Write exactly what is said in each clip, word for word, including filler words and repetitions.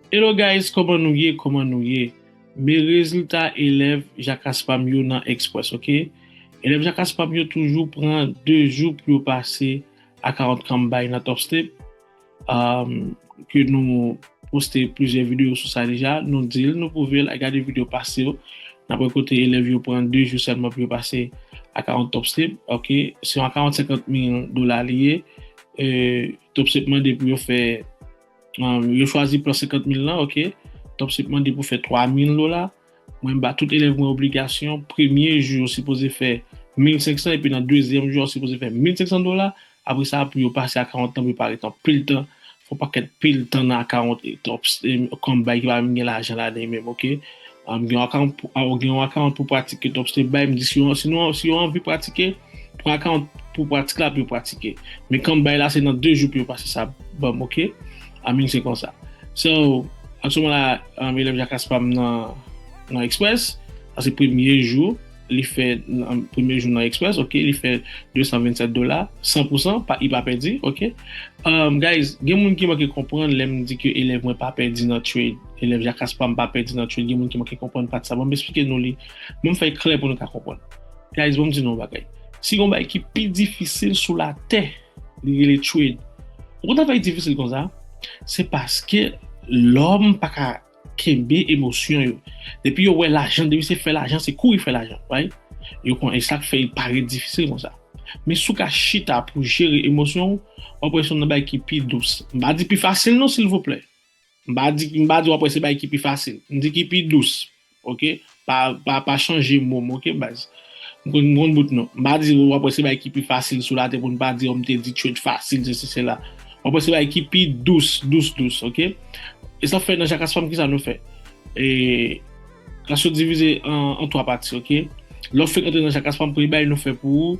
Hello guys, kòman nou ye? Kòman nou ye? Men rezilta elèv Jakaspam yo nan Express, ok? Elèv Jakaspam yo toujou pran de jou pou yo pase account Kanmbay nan Top Step. Um, ke nou poste plizyè videyo sou sa deja, nou di l, nou pwouve l, gade videyo pase yo. N ap wè kote elèv yo pran de jou sèlman pou yo pase account Top Step, ok? Se yon account senkant mil dola li ye. E, Top Step mande pou yo fè, um, yo chwazi plan senkant mil lan, ok? Top Step mande pou fè twa mil dola. Mwen, m ba tout elèv mwen obligasyon, premye jou, yo sipoze fè mil senk san, epi nan dezyèm jou, yo sipoze fè mil senk san dola. Apre sa, pou yo pase account lan, pou yo pa ret anpil tan, fè yon pakèt pil tan nan account Top Step, Kanmbay ki pa menm gen lajan ladan li menm, ok? Um, gen yon account pou, ah, gen yon account pou pratike Top Step bay, m di si yo, si nou, si yo anvi pratike, pran account pou pratik la, pou yo pratike. Men Kanmbay la, se nan de jou pou yo pase sa ban m, ok? I mean, se konsa. So, aktyèlman la, um, elèv Jakaspam nan, nan Express, sa se premye jou, li fè, nan premye jou nan Express, ok, li fè de san vennsèt dola, san pou san, pa, li pa pèdi, ok? Um, guys, gen moun ki manke konprann lè m di ke elèv mwen pa pèdi nan trade, elèv Jakaspam pa pèdi nan trade, gen moun ki manke konprann pati sa. Ban m esplike nou li, ban m fè l klè pou nou ka konprann. Guys, ban m di nou yon bagay. Si gen yon bagay ki pi difisil sou latè, li rele trade. Ou konn sa fè l difisil konsa? Se paske lòm pa ka kenbe emosyon yo. Depi yo wè lajan, depi se fè lajan, se kouri fè lajan, right? Yo konn, e sa k fè l parèt difisil konsa. Men si w ka chita pou jere emosyon w, w ap wè se youn nan bagay ki pi dous. M pa di pi fasil non, silvouplè. M pa di, m pa di w ap wè se bagay ki pi fasil. M di ki pi dous, ok? Pa, pa, pa chanje mo m, ok, baz? M konn, m konn bout non. M pa di w ap wè se bagay ki pi fasil sou latè pou n pa di, o, m te di trade fasil, sesi, sela. W ap wè se bagay ki pi dous, dous, dous, ok? E sa fè nan Jakaspam, kisa nou fè? E, klas yo divize an, an twa pati, ok? Lè w fenk antre nan Jakaspam, premye bagay nou fè pou ou,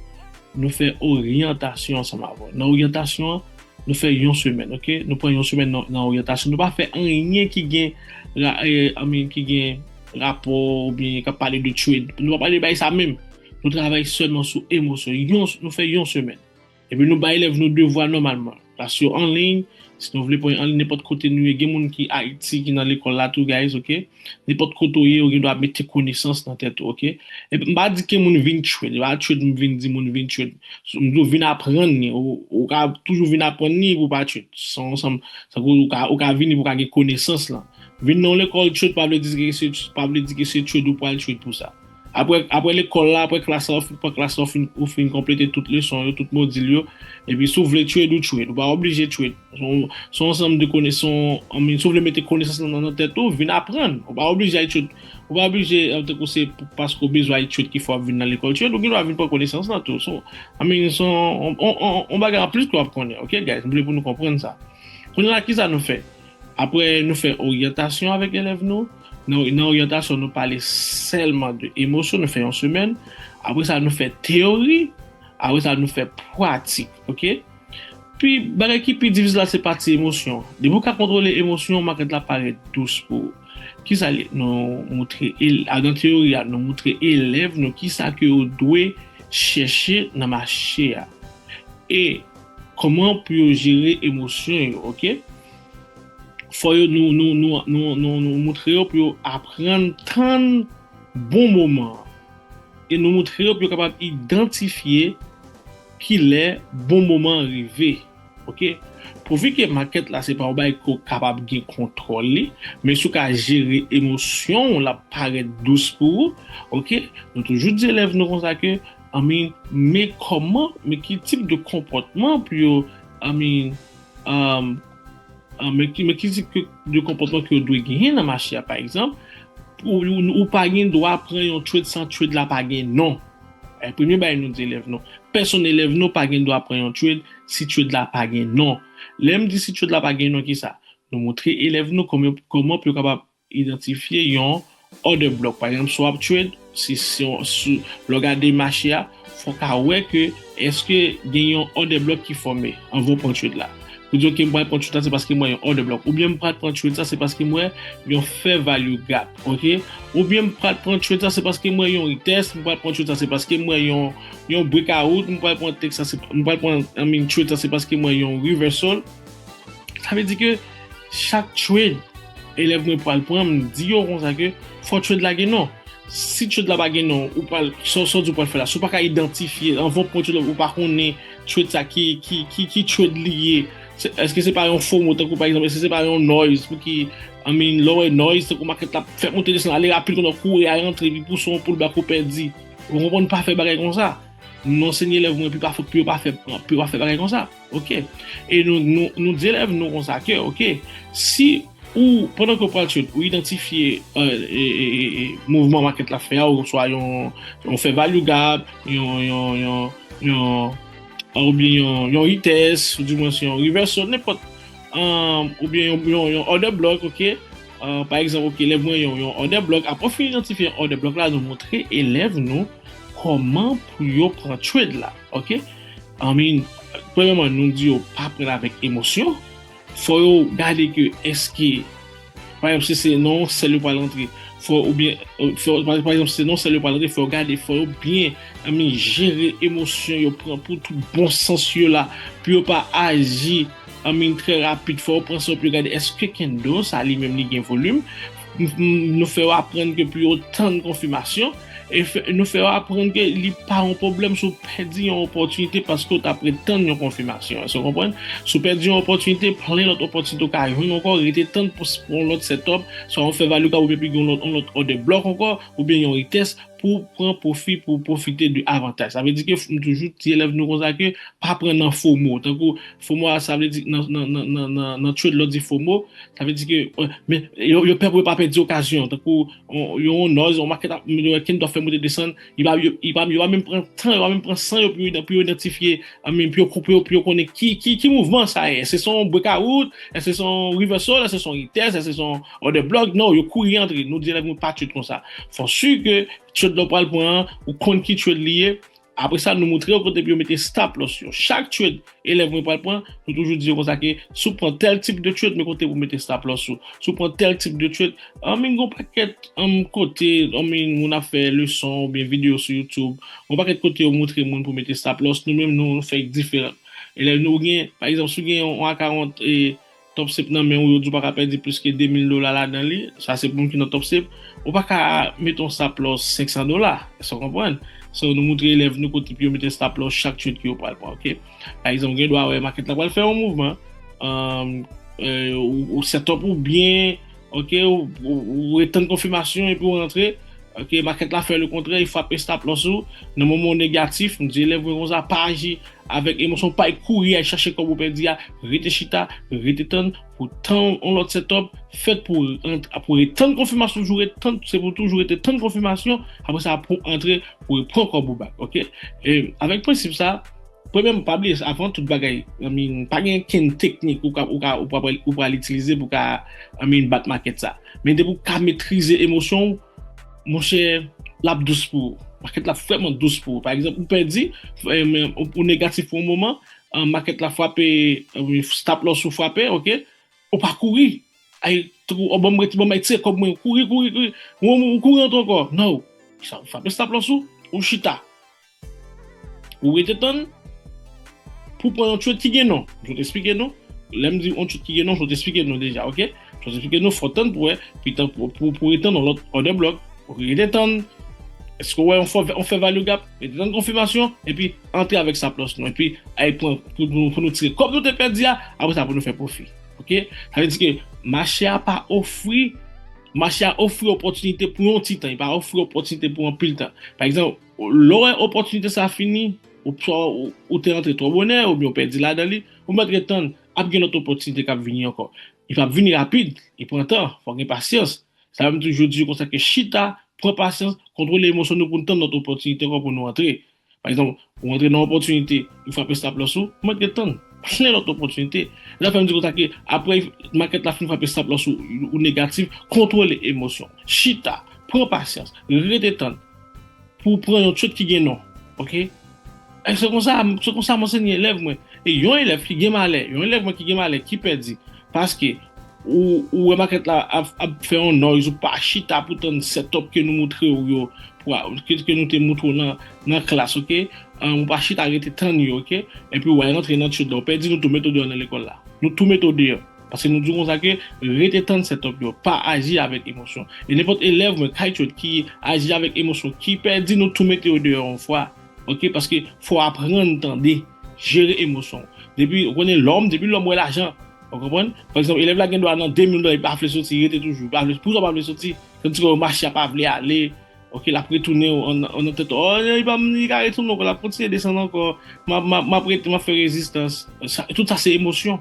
nou fè oryantasyon ansanm avè w. Nan oryantasyon an, nou fè yon semèn, ok? Nou pran yon semèn nan, nan oryantasyon. Nou pa fè anyen ki gen, ra- e, I mean, ki gen rapò oubyen k ap pale de trade. Nou pa pale de bagay sa menm. Nou travay sèlman sou emosyon. Yon, nou fè yon semèn. Epi nou bay elèv nou devwa nòmalman. Klas yo an liy, si nou vle pran anliy, nenpòt kote nou ye, gen moun ki Ayiti, ki nan lekòl la tou, guys, ok? Nenpòt kote w ye, ou gen dwa mete konesans nan tèt ou, ok? Epi m pa di ke moun vin trade, e pa trade m vin di moun vin trade. M di w vin aprann li, ou, ou ka toujou vin aprann li pou w pa trade. Se yon ansanm, tankou ou ka, ou ka vini pou w ka gen konesans lan. Vin nan yon lekòl trade pa vle di ke se, pa vle di ke se trade ou pral trade pou sa. Apre, apre lekòl la, apre klas la, ou fin pran klas la, ou fin, ou fin konplete tout leson yo, tout modil yo. Epi si w vle trade, ou trade. Ou pa oblije trade. Se yon, se yon ansanm de konesans, I mean, si w vle mete konesans nan, nan tèt ou, vin aprann. Ou pa oblije al trade. Ou pa oblije, eh, tankou se pou, paske w bezwen al trade ki fè w ap vin nan lekòl trade. Ou gen dwa vin pran konesans lan tou. So, I mean, se yon, on, on, on, on bagay anplis ke w ap konnen. Ok, guys? M vle pou nou konprann sa. Kounye a, kisa nou fè? Apre, nou fè oryantasyon avèk elèv nou. Nan, nan oryantasyon, nou pale sèlman de emosyon, nou fè yon semèn. Apre sa, nou fè teyori. Apre sa, nou fè pratik, ok? Pi, bagay ki pi difisil la, se pati emosyon. Depi w ka kontwole emosyon, makèt la parèt dous pou ou. Kisa li, nou moutre, el- a, nan teyori a, nou moutre elèv nou kisa ke yo dwe chèche nan mache a. E kòman pou yo jere emosyon yo, ok? Fò yo, nou, nou, nou, nou, nou, nou moutre yo pou yo aprann tann bon moman an. E nou moutre yo pou yo kapab idantifye kilè bon moman an rive. Ok? Pouvi ke makèt la se pa yon bagay ke w kapab gen kontwòl li, men si w ka jere emosyon w, l ap parèt dous pou ou. Ok? Nou toujou di elèv nou konsa ke, I mean, men kòman, men ki tip de konpòtman pou yo, I mean, um, Ah, men ki, men ki tip ke- de konpòtman ke yo dwe genyen nan mache a, pa egzanp, ou, ou, ou pa gen dwa pran yon trade san trade la pa gen non. E premye bagay nou di elèv nou. Pèsonn elèv nou pa gen dwa pran yon trade si trade la pa gen non. Lè m di si trade la pa gen non, kisa? Nou moutre elèv nou kòman, kòman pou yo kapab idantifye yon order block. Pa egzanp, si w ap trade, si, si, si lè w gade mache a, fò w ka wè ke èske gen yon order block ki fòme anvan w pran trade la. Pou di, ok, m pral pran trade la, se paske m wè yon order block. Oubyen m pral pran trade sa, se paske m wè yon fair value gap, ok? Oubyen m pral pran trade sa, se paske m wè yon retest, m pral pran trade sa, se paske m wè yon, yon breakout, m pral pran tek sa, se, m pral pran, I mean, trade sa, se paske m wè yon reversal. Sa vle di ke chak trade elèv mwen pral pran, m di yo konsa ke fò trade la gen non. Si trade la pa gen non, ou pral, sa w di w pral fè la, si w pa ka idantifye, anvan w pran trade la, ou pa konnen trade sa ki, ki, ki, ki trade li ye, èske se pa yon FOMO, tankou pa egzanp, èske se pa yon noise pou ki, I mean, lè w wè noise, tankou market la fè monte desann, ale rapid, kounye a w kouri al rantre, epi pouse yon pullback ou pèdi. Ou konprann, pa fè bagay konsa. Nou ansenye elèv mwen pou pa fè, pou yo pa fè, pou yo pa fè bagay konsa. Ok. E nou, nou, nou di elèv nou konsa ke, ok, si ou, pandan ke w pral trade, ou idantifye e, e, e, e, mouvman market la fè a, ou swa yon, yon fè value gap, yon, yon, yon, yon, oubyen yon, yon retest, ou di mwen se yon reversal, nenpòt, um, oubyen yon, yon, yon order block, ok? Uh, pa egzanp, ok, elèv mwen yon, yon order block, apre w fin idantifye order block la, nou montre elèv nou kòman pou yo pran trade la, ok? I mean, premyèman, nou di yo pa pran l avèk emosyon. Fò yo gade ke èske, pa egzanp, si se nan yon sèl yo pral rantre, fò oubyen, fò, pa, pa egzanp, si se nan yon sèl yo pral rantre, fò yo gade, fò yo byen, I mean, jere emosyon yo, pran pou tout bon sans yo la, pou yo pa aji, I mean, trè rapid, fò yo pran san yo, pou yo gade èske candle sa li menm li gen volim. Nou fè yo aprann ke pou yo tann konfimasyon, e fè, nou fè yo aprann ke li pa yon pwoblèm si w pèdi yon opòtinite paske w t ap ret tann yon konfimasyon. Èske w konprann? Si w pèdi yon opòtinite, plen lòt opòtinite w ka jwenn ankò, rete tann pou, pou yon lòt setup, swa yon fè value gap oubyen pi gen yon lòt, yon lòt order block ankò, oubyen yon retest pou pran pwofi, pou pwofite de avantaj. Sa vle di ke m toujou di elèv nou konsa ke pa pran nan FOMO. Tankou FOMO a, sa vle di nan, nan, nan, nan, nan, nan trade lè w di FOMO, sa vle di ke, men yo, yo pè pou yo pa pèdi okazyon. Tankou yon, yon noise, yon market ap, yo wè candle ap fè monte desann, yo pa, yo, yo pa, yo pa menm pran tan, yo pa menm pran san yo pou yo, pou yo idantifye, I mean, pou yo, pou yo, pou yo konnen ki, ki, ki mouvman sa ye. Èske se yon breakout, èske se yon reversal, èske se yon retest, èske se yon order block. Non, yo kouri antre. Nou di elèv nou pa trade konsa. Fò si ke trade lè w pral pran an, ou konn ki trade li ye. Apre sa, nou montre yo kote pou yo mete stop loss yo. Chak trade, elèv mwen pral pran, nou toujou di yo konsa ke si w pran tèl tip de trade, men kote pou mete stop loss ou. Si w pran tèl tip de trade, I mean, gon pakèt, um, kote, I mean, moun ap fè leson oubyen videyo sou YouTube. Gon pakèt kote yo montre moun pou mete stop loss. Nou menm, nou, nou fè diferan. Elèv nou gen, pa egzanp, si w gen yon A karant e top sep nan men w, yo di w pa ka pèdi plis ke de mil dola ladan li, sa se pou moun ki nan top sep, ou pa ka mete yon stop loss senk san dola. Èske w konprann? So, nou montre elèv nou kote pou yo mete stop loss chak trade ke yo pral pran, ok? Pa egzanp, gen dwa wè market la pral fè yon mouvman, um, e, ou, ou setup ou byen, ok, ou, ou, ou ret tann konfimasyon epi ou rantre, ok, market la fè le kontrè, li frape stop loss ou, nan moman w negatif, m di elèv mwen konsa, pa aji avèk emosyon, pa kouri al chache kòb ou pèdi a, rete chita, rete tann, pou tann yon lòt setup, fèt pou, pou ret tann konfimasyon, toujou ret tann, se pou toujou rete tann konfimasyon, apre sa pou antre, pou repran kòb ou back, ok? E, avèk prensip sa, premyèman, pa bliye, avan tout bagay, I mean, pa gen kenn teknik ou ka, ou ka, ou pral, ou pral itilize pou ka, I mean, bat market sa. Men depi w ka metrize emosyon w, monchè, l ap dous pou ou. Market la vrèman dous pou ou. Pa egzanp, ou pèdi, e, men ou, ou negatif pou yon moman, e, market la frape, e, stop loss ou frape, ok? Ou pa kouri. Ay, tankou, o, ban m rete, ban m bay tire kòb mwen, kouri, kouri, kouri. Ou, ou kouri antre ankò. Non. Sa, ou frape stop loss ou, ou chita. Ou rete tann pou pran yon trade ki gen non. M sot eksplike nou. Lè m di yon trade ki gen non, m sot eksplike nou deja, ok? M sot eksplike nou, fò tann pou wè, pi tan pou, pou, pou rete tann yon lòt order block. Ou rete tann. Èske w wè yon fè, yon fè value gap? Rete tann konfimasyon, epi antre avèk stop loss nou. Epi, ay pran pou nou, pou nou tire kòb nou te pèdi a, apre sa pou nou fè pwofi. Ok? Sa vle di ke mache a pa ofri, mache a ofri opòtinite pou yon ti tan, li pa ofri opòtinite pou anpil tan. Pa egzanp, lè w wè opòtinite sa fini, ou, swa ou, ou te antre twò bonè, oubyen ou pèdi ladan li, ou mèt ret tann, ap gen lòt opòtinite k ap vini ankò. Li p ap vini rapid, li pran tan, fò gen pasyans. Sa m toujou di konsa ke chita, pran pasyans, kontwole emosyon nou pou n tann lòt opòtinite ankò pou nou antre. Pa egzanp, ou antre nan opòtinite, ou frape stop loss ou, ou mèt ret tann, plen lòt opòtinite. Sa fè m di konsa ke apre market la fin frape stop loss ou, ou negatif, kontwole emosyon. Chita, pran pasyans, rete tann. Pou w pran yon trade ki gen non. Ok? E se konsa, se konsa m ansenye elèv mwen. E yon elèv ki gen malè, yon elèv mwen ki gen malè, ki pèdi. Paske ou, ou wè market la ap, ap fè yon noise, ou pa chita pou tann setup ke nou montre w yo, pou a, ke, ke nou te montre w nan, nan klas, ok? An, ou pa chita rete tann yo, ok? Epi w al rantre nan trade la, ou pèdi, nou tou mete w deyò nan lekòl la. Nou tou mete w deyò. Se nou di konsa ke rete tann setup yo, pa aji avèk emosyon. E nenpòt elèv mwen, kay trade, ki aji avèk emosyon, ki pèdi, nou tou mete yo deyò yon fwa. Ok, paske fò w aprann tande, jere emosyon w. Depi, ou konnen lòm, depi lòm wè lajan, ou konprann? Pa egzanp, elèv la gen dwa nan de mil dola, li pa vle soti, li rete toujou, li pa vle, poukisa w pa vle soti? Tandiske mache a pa vle ale, ok, l ap retounen an, an, an tèt, oh, li pa, li ka retounen ankò, l ap kontinye desann ankò, m ap, m ap, m ap rete, m ap fè rezistans. Sa, tout sa se emosyon.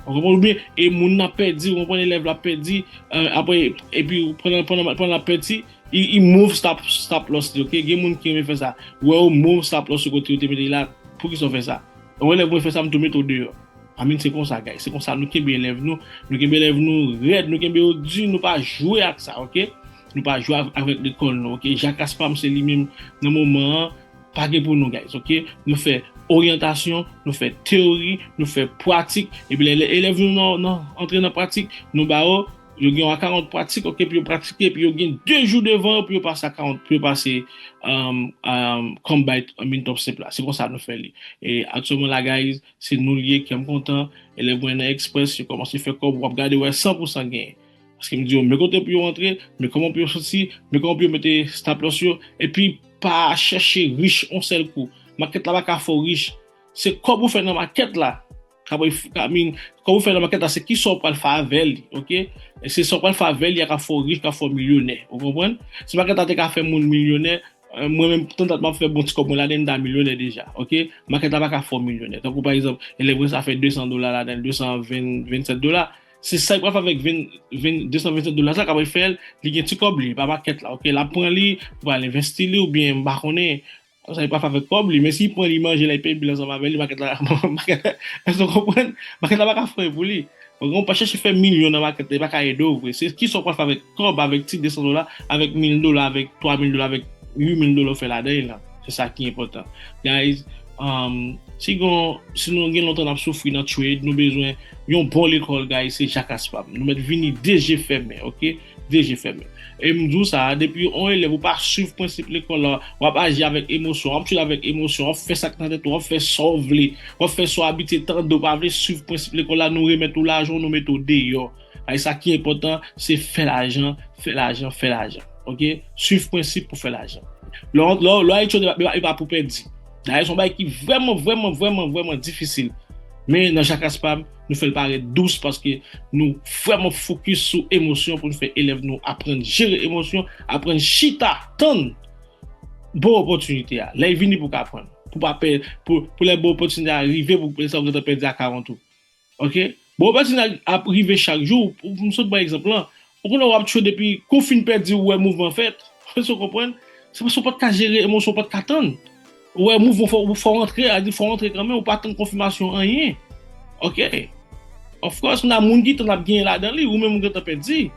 Ou konprann? Oubyen, e moun nan pèdi, ou konprann, elèv la pèdi, euh, apre, epi pandan, pandan, pandan l ap pèdi, li, li move stop, stop loss li, ok? Gen moun ki renmen fè sa. Ou wè yo move stop loss yo kote yo te mete li la, poukisa w fè sa? Yon elèv mwen fè sa, m tou mete w deyò. I mean, se konsa, guys. Se konsa nou kenbe elèv nou. Nou kenbe elèv nou rèd, nou kenbe yo di, nou pa jwe ak sa, ok? Nou pa jwe av-, avèk lekòl nou, ok? Jakas pa m se li menm nan moman an, pa gen pou nou, guys, ok? Nou fè oryantasyon, nou fè teyori, nou fè pratik, epi lè, lè elèv nou nan, nan, antre nan pratik, nou ba yo, yo gen yon akawont pratik, ok, pou yo pratike, epi yo gen de jou devan yo pou yo pase akawont, pou yo pase, um, um, Combine, I mean, Top Step la. Se konsa nou fè li. E aktyèlman la, guys, se nou l ye, kè m kontan. Elèv mwen nan Express, yo kòmanse fè kòb, w ap gade, wè, san pou san genyen. Paske m di yo, men kote pou yo antre, men kòman pou yo soti, men kòman pou yo mete stop loss yo, epi pa chèche rich yon sèl kou. Makèt la pa ka fè w rich. Se kòb ou fè nan makèt la. Ka, ka, I mean, kòb ou fè nan makèt la, se kisa w pral fè avè li, ok? E se sa w pral fè avè li a ka fè w rich, ka fè w milyonè. Ou konprann? Si makèt la te ka fè moun milyonè, euh, mwen menm, tandat m ap fè bon ti kòb mwen ladan, m ta milyonè deja, ok? Makèt la pa ka fè w milyonè. Tankou pa egzanp, elèv mwen sa fè de san dola ladan, de san ven, vennsèt dola. Se sa li pral fè avèk ven, ven, de san vennsèt dola sa, k ap fè l, li gen ti kòb li, pa makèt la, ok? L ap pran li, pou al envesti li, oubyen, m pa konnen, sa li pral fè avèk kòb li, men si li pran li manje la, li peye bil ansanm avè li, makèt la, makèt la, èske w konprann? Makèt la pa ka fè pou li. Ou konprann, pa chèche fè milyon nan makèt la, li pa ka ede w vre. Se kisa w pral fè avèk kòb, avèk ti de san dola, avèk mil dola, avèk twa mil dola, avèk uit mil dola w fè ladan l lan. Se sa ki enpòtan. Guys, um, si gon, si nou gen lontan n ap soufri nan trade, nou bezwen yon bon lekòl, guys, se Jacques Pam. Nou mèt vini de je fèmen, ok? De je fèmen. E m di w sa, depi yon elèv ou pa swiv prensip lekòl la, w ap aji avèk emosyon, w ap trade avèk emosyon, w ap fè sa k nan tèt ou, w ap fè sa w vle, w ap fè sa w abitye tande, w pa vle swiv prensip lekòl la, nou remèt ou lajan w, nou mete w deyò. Ay, sa ki enpòtan, se fè lajan, fè lajan, fè lajan. Ok? Swiv prensip pou fè lajan. Lè w, lè w, lè w al trade, e pa, e pa pou pèdi. Dayè, se yon bagay ki vrèman, vrèman, vrèman, vrèman difisil. Men nan Jacques Pam, nou fè l parèt dous paske nou vrèman fokis sou emosyon pou nou fè elèv nou aprann jere emosyon, aprann chita, tann bon opòtinite a. Lè l vini pou w ka pran l. Pou pa pè, pou, pou lè bon opòtinite a rive, pou lè sa w gentan pèdi a karant ou. Ok? Bon, opòtinite a ap rive chak jou. Pou, pou m sot bay egzanp lan, ou konnen w ap trade epi kou fin pèdi, ou wè mouvman fèt. Èske w konprann? Se paske w pa t ka jere emosyon, w pa t ka tann. Ou wè mouvman fò, fò w antre, a di fò w antre kanmenm, ou pa tann konfimasyon anyen. Ok? Of course, nan moun ki tann ap genyen ladan li, ou menm ou gentan pèdi.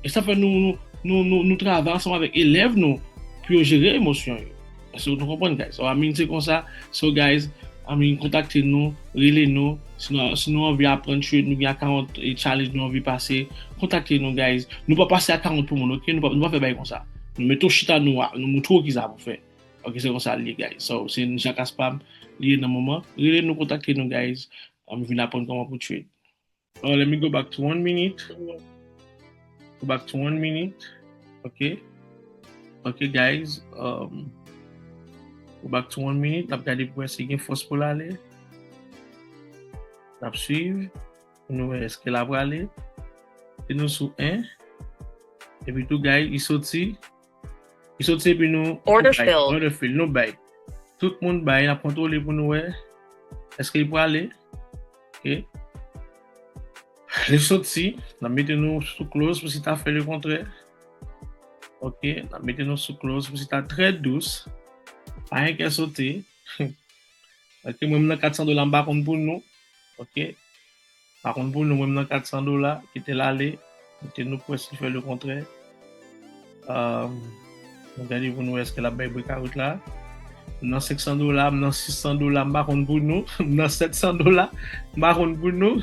E sa fè nou, nou, nou, nou, nou travay ansanm avèk elèv nou pou yo jere emosyon yo. Èske nou konprann, guys? So, I mean, se konsa. So, guys, I mean, kontakte nou, rele nou. Si nou, si nou anvi aprann trade, nou gen akawont e challenge nou anvi pase, kontakte nou, guys. Nou pa pase akawont pou moun, ok? Nou pa, nou pa fè bagay konsa. Nou mete w chita, nou, nou moutre w kisa pou fè. Ok, se konsa l ye, guys. So, se Jacques Pam li ye nan moman. Rele nou, kontakte nou, guys. Anvi vin aprann kòman pou trade. Oh, let me go back to one minute. Go back to one minute. Ok. Ok, guys. Um, go back to one minute. N ap gade pou wè si gen fòs pou l ale. N ap swiv. Pou nou wè èske l ap prale. Se nou sou en. Epi tou, guys, li soti. Li soti epi nou, nou bay. Order failed. Order failed. Nou bay. Tout moun bay. N ap kontwole pou nou wè èske li prale. Ok. Li soti, n ap mete nou sou close pou si ta fè le kontrè. Ok, n ap mete nou sou close pou si ta trè dous. Pa gen kè sote. Ok, mwen m nan kat san dola, m pa konn pou nou. Ok. Pa konn pou nou, mwen m nan kat san dola, kite l ale. Mete nou pou wè si l fè le kontrè. Um, nou gade pou nou wè èske l ap bay breakout la. M nan senk san dola, m nan sis san dola, m pa konn pou nou. M nan sèt san dola, m pa konn pou nou.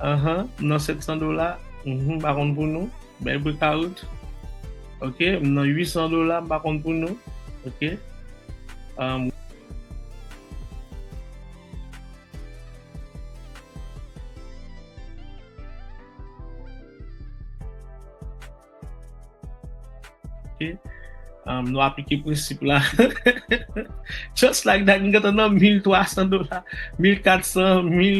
Ahan, m nan sèt san dola, mhm, m pa konn pou nou. Bèl breakout. Ok, m nan uit san dola, m pa konn pou nou. Ok. Um, um, nou aplike prensip la. Just like that, m gentan nan mil twa san dola, mil kat san, mil